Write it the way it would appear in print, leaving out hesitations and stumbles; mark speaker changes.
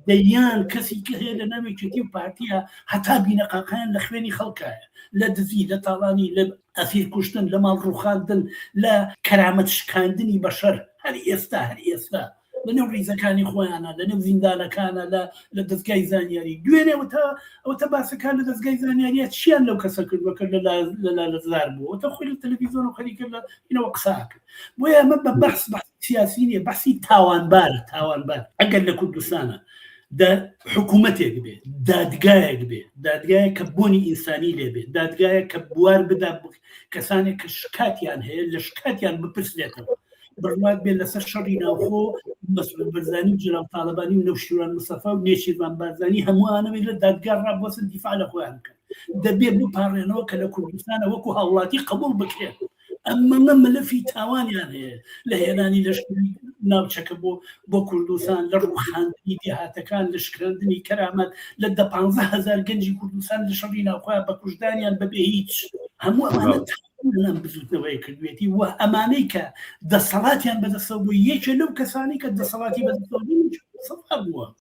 Speaker 1: دەیان کەسی کە هەیە لە ناو یەکێتی و پارتیە هەتا بینەقاقایان لە خوێنی خەڵکایە، لە دزی، لە تاڵانی، لە ئەسیر کوشتن، لە ماڵ ڕووخاندن، لە کەرامەت شکاندنی بەشەر، هەر ئێستا هەر ئێستا لە نێو ڕیزەکانی خۆیانە، لە نێو زیندانەکانە، لە لە دەزگای زانیاری دوێنێ وتە ئەوتە باسەکان لە دەزگای زانیاریە چیان لەو کەسە کردووە کە لە لە لالەزار بوو ئەوتە خۆی لە تەلەڤیزیۆن و خەریکە لە ئینەوە قسە کرد. بۆیە ئەمە بە بەحس بەحس سیاسی نییە، بەحسی تاوانبارە، تاوانبار ئەگەر لە کوردستانە دە حکوومەتێک بێ، دادگایەک بێ، دادگایەک کە بۆنی ئینسانی لێ بێ، دادگایەک کە بوار بدا کەسانێک کە شکاتیان هەیە لە شکاتیان بپرسرێتەوە، بڕوات بێ لەسەر شەڕی ناوخۆ مەسعود بەرزانی و جەلال تاڵەبانی و نەوشیروان مستەفا و نێچیرڤان بارزانی هەمووانەوەی لە دادگا ڕابوەستن دیفاع لە خۆیان بکەن. دەبێ بپاڕێنەوە کە لە کوردستانە وەکو هاوڵاتی قبوڵ بکرێن. ئەمەمە مەلەفی تاوانیان هەیە لە هێنانی لەشکری ناوچەکە بۆ بۆ کوردستان، لە ڕووخاندنی دێهاتەکان، لە شکاندنی کەرامەت، لە 10-15 هەزار گەنجی کوردستان لە شەڕی ناوخۆیان بە کوژدانیان بەبێ هیچ. هەموو ئەمانە لەم بزوتنەوەی کردوێتی و ئەمانەی کە دەسەڵاتیان بەدەستەوە بوو، یەکێ لەو کەسانی کە دەسەڵاتی بەدەستەوە بوو بووە.